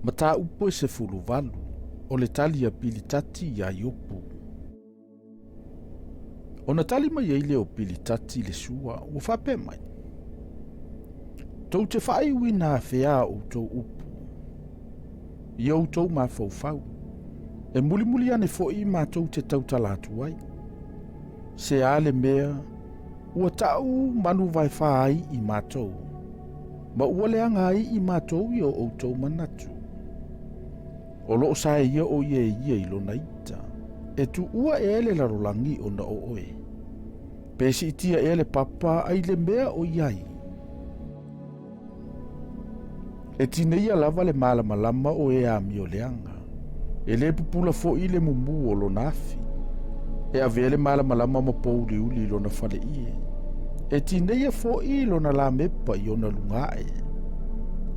Mataupu e 18, o le tali a Pilitati iā Iopu. Ona tali mai ai lea o Pilitati i le Sua, ua faapea mai, Tou te faaiuina afea a outou upu i outou mafaufau, e mulimuli ane foi matou te tautala atu ai. Se a le mea ua ta'u manuvaefa ai i matou, ma ua leaga ai i matou i o outou manatu. O lo o saeia o ia e ia i lona ita, e tuua ea le lalolagi ona o oe. Pe siitia ea le papa ai le mea o i ai. E tineia lava le malamalama o e amio leaga. E le pupula foi le mumu o lona afi. E avea le malamalama ma pouliuli i lona faleie. E tineia foi lona lamepa i ona luga ae.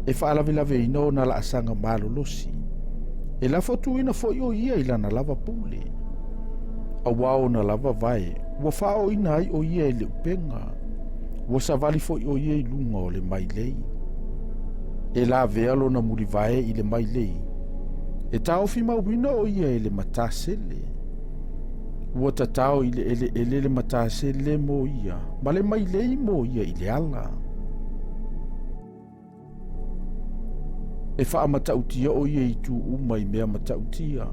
E faalavelaveina ona laasaga malolosi. E lafo tuuina foi o ia i lana lava pule. Auā ona lava vae, ua faaoina ai o ia e le upega. Ua savali foi o ia i luga o le mailei. E lavea lona mulivae i le mailei. E taofi mauina o ia e le matasele. Ua tatao i le eleele le matasele mo ia, ma le mailei mo ia i le ala. E faamatautia o ia i itu uma i mea matautia.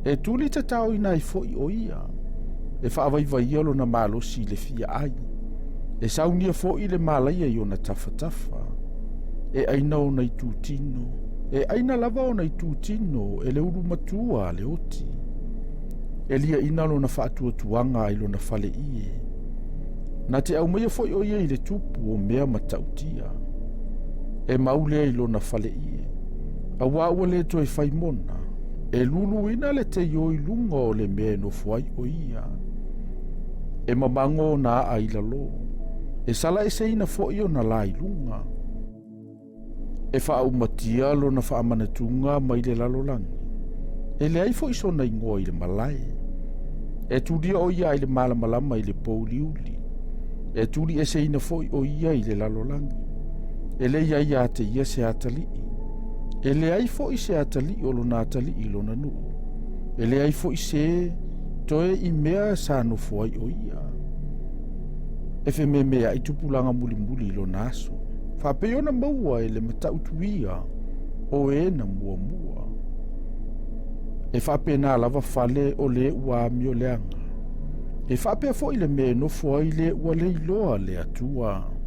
E tuli tataoina ai foi o ia. E faavaivaia lona malosi i le fia ai. E saunia foi le malaia i ona tafatafa. E aina ona itutino. E aina lava ona itutino e le ulu matua a le oti. E liaina lona faatuatuaga ai lona faleie. Na te aumaia foi o ia i le tupu o mea matautia. E mau lea i lona faleie, auā ua le toe fai mona, e luluina le teio i luga o le mea e nofo ai o ia. E mamago ona aa i lalo, e salaeseina foi ona la i luga. E faaumatia lona faamanatuga mai le lalolagi. E leai foi sona igoa i le malae. E tulia o ia i le malamalama i le pouliuli. E tulieseina foi o ia i le lalolagi. E le i ai ia te ia se atalii. E leai foi se atalii o lona atalii i lona nuu. E leai foi se toe i mea sa nofo ai o ia. E fememeai tupulaga mulimuli i lona aso. Faapei ona maua e le matautuia o e na muamua. E faapena lava fale o le ua amio leaga. E faapea foi le mea e nofo ai le ua le iloa le Atua.